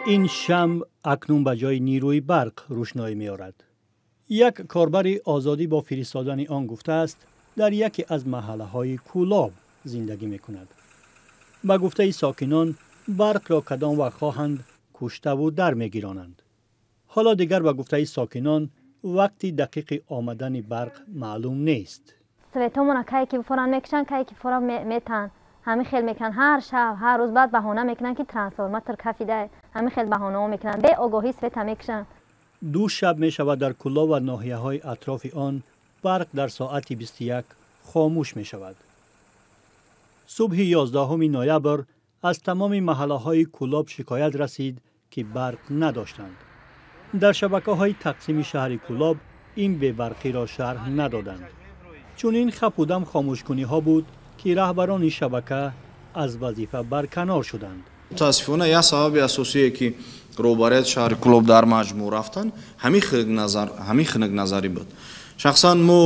Ин шамъ акнун ба ҷои нерӯи барқ рӯшноӣ меорад. Як корбари Озодӣ бо фиристодани он гуфтааст, дар яке аз маҳаллаҳои Кӯлоб зиндагӣ мекунад. Ба гуфтаи сокинон, барқро кадом вақт хоҳанд, куштаву дар мегиронанд. Ҳоло дигар, ба гуфтаи сокинон, вақти дақиқи омадани барқ маълум нест. Светомона кай ки форан мекушанд, кай ки форан метаҳанд. Ҳамин хел мекунанд ҳар шаб, ҳар рӯз. Баъд баҳона мекунанд, ки трансформатор кафида. Ҳамин хел баҳонаҳо мекунанд, беогоҳӣ света мекушанд. 2 шаб мешавад, дар Кӯлоб ва ноҳияҳои атрофи он барқ дар соати 21 хомӯш мешавад. Субҳи 11 ноябр аз тамоми маҳаллаҳои Кӯлоб шикоят расид, ки барқ надоштанд. Дар шабакаҳои тақсими шаҳри Кӯлоб ин бебарқиро шарҳ надоданд. Чунин хапудам хомӯшкуниҳо буд, ки раҳбарони шабака аз вазифа барканор шуданд. Мутаассифона, як сабаби асосие, ки роҳбарияти шаҳри Кӯлоб дар маҷмӯъ рафтанд, ҳамин хунукназарӣ буд. Шахсан мо,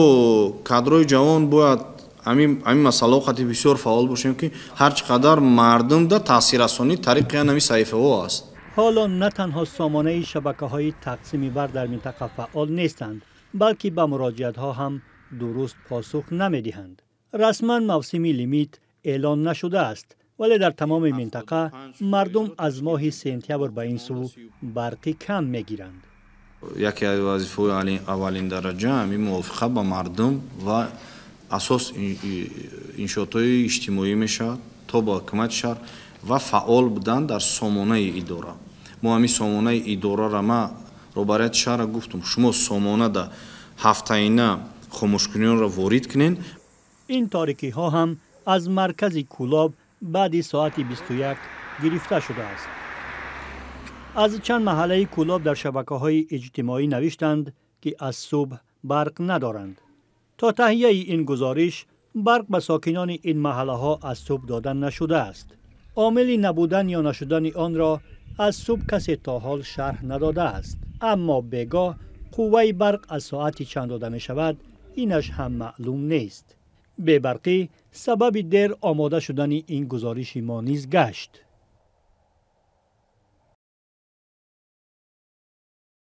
кадрои ҷавон, бояд ҳамин масъалаҳо қати бисёр фаъол бошем, ки ҳар чӣ қадар мардумда таъсиррасонӣ тариқи ҳамин саҳифаҳо аст. Ҳоло на танҳо сомонаи шабакаҳои тақсими барқ дар минтақа фаъол нестанд, балки ба муроҷиатҳо ҳам дуруст посух намедиҳанд. Расман мавсими лимит эълон нашудааст, вале дар тамоми минтақа мардум аз моҳи сентябр ба ин сӯ барқи кам мегиранд. Яке аз вазифаҳои аввалин дараҷа ҳамин мувофиқа ба мардум ва асос иншоотҳои иҷтимоӣ мешавад, то ба ҳукумати шаҳр ва фаъол будан дар сомонаи идора. Мо ҳамин сомонаи идораро, ма роҳбарияти шаҳрро гуфтум, шумо сомонада ҳафтаина хомӯшкуниёнро ворид кунед. Ин торикиҳо ҳам аз маркази Кӯлоб баъди соати 21 гирифта шудааст. Аз чанд маҳаллаи Кӯлоб дар шабакаҳои иҷтимоӣ навиштанд, ки аз субҳ барқ надоранд. То таҳияи ин гузориш барқ ба сокинони ин маҳаллаҳо аз субҳ дода нашудааст. Омили набудан ё нашудани онро аз субҳ касе то ҳол шарҳ надодааст. Аммо бегоҳ қувваи барқ аз соати чанд дода мешавад, инаш ҳам маълум нест. Бебарқӣ сабаби дер омода шудани ин гузориши мо низ гашт.